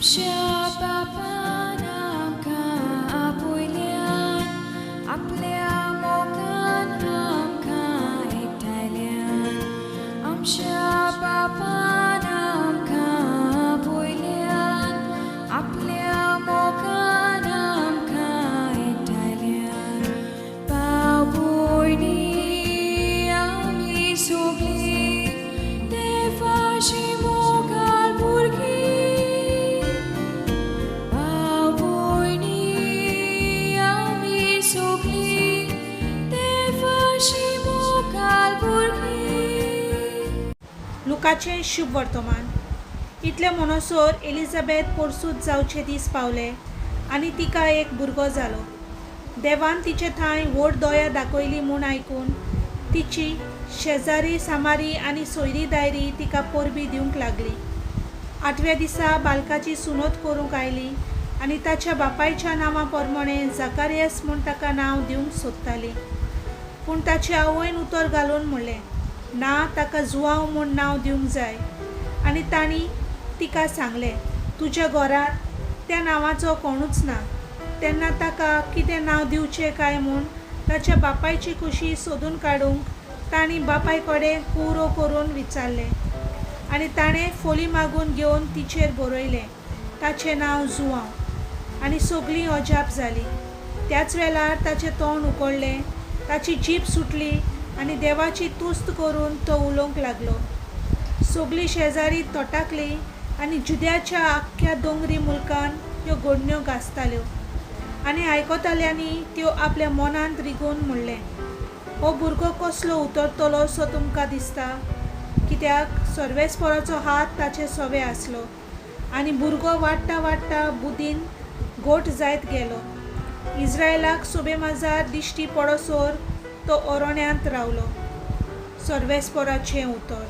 आमच्या बापान आमकां आपयल्यान, आपल्या मोगान आमकां एकठांयल्यान. आमच्या बापान आमकां आपयल्यान, आपल्या मोगान आमकां एकठांयल्यान. भाव भयणी आमी सगळीं देवाची मोगाळ भुरगीं. भाव भयणी आमी सगळीं देवाची मोगाळ भुरगीं. लुकाचें शुभ वर्तमान. इतले म्हणसर एलिझाबेथ पोरसूद जावचे दीस पावले आनी तिका एक भुरगो जालो. देवान तिचे थंय व्हड दया दाखयली म्हूण आयकून तिची शेजारी सामारी आनी सोयरी दायरी तिका परबीं दिवंक लागली. आठव्या दिसा बालकाची सुनत करूंक आयली आनी ताच्या बापायच्या नांवा प्रमाणें जाकारियस म्हूण ताका नांव दिवंक सोदताली. पूण ताचे आवयन उतर घालून म्हणलें, ना, ताका जुआंव म्हूण नांव दिवंक जाय. आनी तांणी तिका सांगलें, तुज्या घरांत त्या नांवाचो कोणूच ना. तेन्ना ताका कितें नांव दिवचें काय म्हूण ताच्या बापायची खुशी सोदून काडूंक तांणी बापाय कडेन कुरो करून विचारलें. आनी ताणें फोली मागून घेवन तिचेर बरयलें, ताचें नांव जुआंव. आनी सगळीं अजाप जालीं. त्याच वेळार ताचें तोंड उगडलें, ताची जीब सुटली आनी देवाची तुस्त करून तो उलोवंक लागलो. सगळीं शेजारी तटाकलीं आनी जुद्याच्या आख्ख्या दोंगरी मुलकान ह्यो घडण्यो गाजताल्यो. आनी आयकताल्यांनी त्यो आपल्या मनांत रिगोवन म्हणलें, हो भुरगो कसलो उतरतलो सो तुमकां दिसता? कित्याक सर्वेस्पराचो हात ताचे सवे आसलो. आनी भुरगो वाडटा वाडटा बुदीन घोट जायत गेलो. इस्रायलाक सोबे माजार दिश्टी पडसर तो अरण्यांत रावलो. सर्वेस्पराचें उतर.